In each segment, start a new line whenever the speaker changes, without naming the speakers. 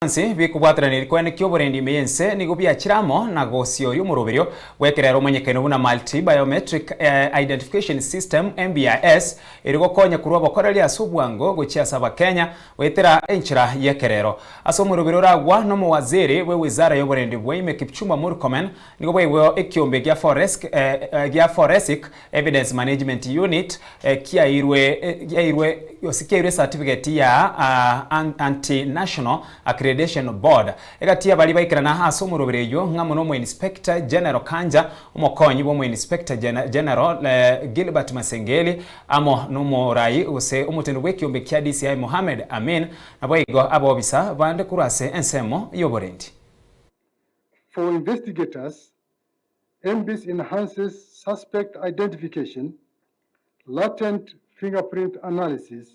Bionsi bikobwaterania rikwane ki'oborendi ime y'ense nigo biachire amo na gosioria omoroberio bw'ekerero omanyekaine buna Multi Biometric Identification System, MBIS, erio gokonya korwa obokoreri ase obwango gochia ase Abakenya goetera enchera y'ekerero. Ase omoroberio oragwa nomowaziri bwe wizara y'oborendi bwa ime Kipchumba Murkomen nigo boigo ekiombe gia gia Forensic Evidence Management Unit kiairwe kiairwe gose kiairwe certificate ya Anti-National Accreditation Board. Egati y'abaria baikerana ase omoroberi oyio ng'amo na Omoinspector General Kanja, omokonyi bw'Omoinspector General Gilbert Masengeli, amo nomorai gose omotendo bw'ekiombe kia DCI Mohammed Amin, naboigo abobisa bande korwa ase ensemo y'oborendi.
For investigators, MBIS enhances suspect identification, latent fingerprint analysis,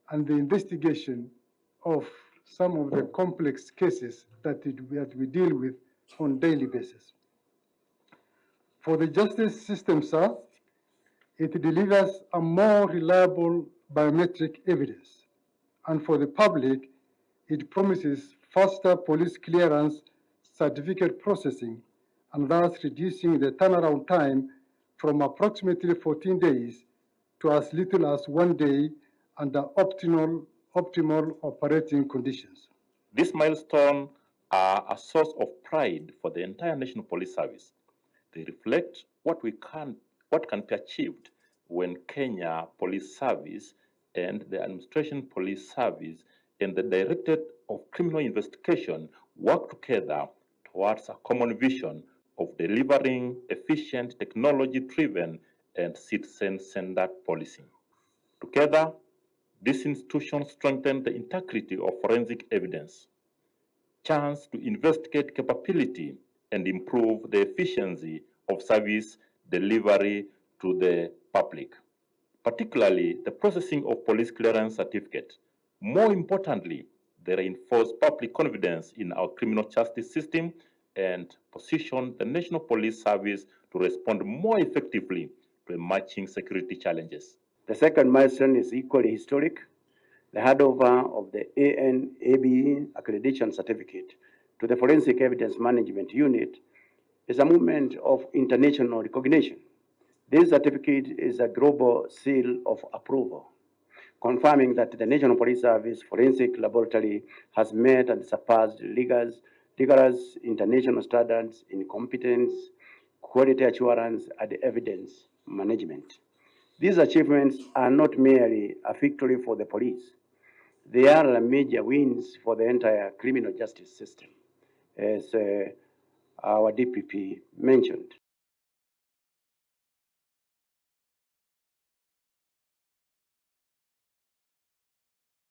and the investigation of some of the complex cases that, it, that we deal with on daily basis. For the justice system, sir, it delivers a more reliable biometric evidence. And for the public, it promises faster police clearance certificate processing and thus reducing the turnaround time from approximately 14 days to as little as 1 day under optimal operating conditions.
This milestone are a source of pride for the entire National Police Service. They reflect what can be achieved when Kenya Police Service and the Administration Police Service and the Directorate of Criminal Investigation work together towards a common vision of delivering efficient, technology-driven, and citizen-centered policing. Together, these institutions strengthen the integrity of forensic evidence, chance to investigate capability, and improve the efficiency of service delivery to the public, particularly the processing of police clearance certificate. More importantly, they reinforce public confidence in our criminal justice system and position the National Police Service to respond more effectively to emerging security challenges.
The second milestone is equally historic, the handover of the ANAB accreditation certificate to the Forensic Evidence Management Unit is a moment of international recognition. This certificate is a global seal of approval, confirming that the National Police Service Forensic Laboratory has met and surpassed rigorous international standards in competence, quality assurance, and evidence management. These achievements are not merely a victory for the police. They are major wins for the entire criminal justice system, as our DPP mentioned.